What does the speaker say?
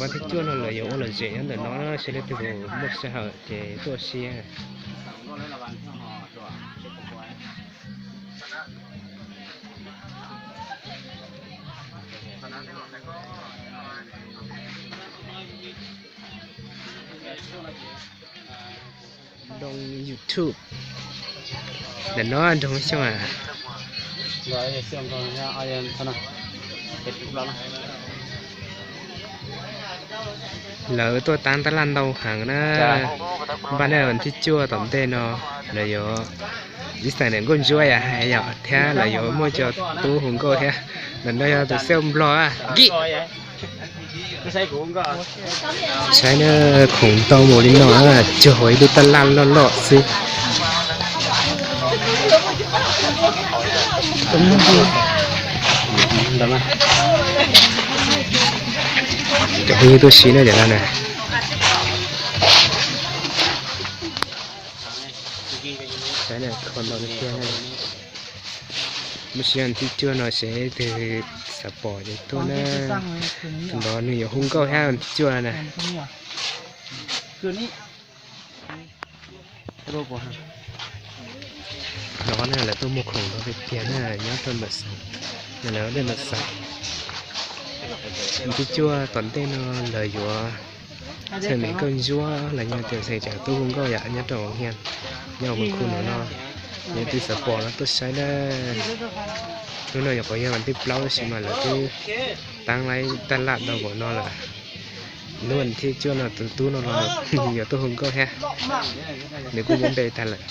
Vas thib cuaj no lawv yuav ua lom zem nyob ntawm no, seb leej twg muaj sij hawm ces tuaj ua si. Nroo YouTube. Ntawm no nroo xyoo a. Lawv tuaj taab tab laj ntau heev na. Npaj na, vas thib cuaj tom ntej no lawv yuav ib xeem niam nkauj ntsuab yam hais yom, thiab lawv yuav muaj cov tub hu nkauj thiab. Ntawm no yog tus xeej nplog Nkij. Saib na, khoom ntau npaum li no, cuag hauv ib lub tab laj loj loj xwb. Cov phooj ywg tuaj si na, cov no na. Saib na, kho ntau tiag tiag na. Muaj sij hawm thib cuaj no seb leej twg xav pom ces tuaj na. Tus npawg nws yuav hu nkauj thiab thib cuaj na. No na, lawv tuaj muag khoom ntau tiag tiag na, nyob rau ntawm xeev, lawv ntawm xeev. Thib cuaj tom ntej no lawv yuav xeem niam nkauj ntsuab los yog tias xeem cov tub hu nkauj yom, nyob rau hia, nyob hauv khu no no. Leej twg xav pom no tuaj saib na. Hnub no nyuam qhuav yog vas thib plaub tab sis mas lawv twb taab laib tab laj ntau npaum no lawm. Hnub vas thib cuaj no tus tub no los yuav tuaj hu nkauj thiab, nws kuj muab npe tag lawm.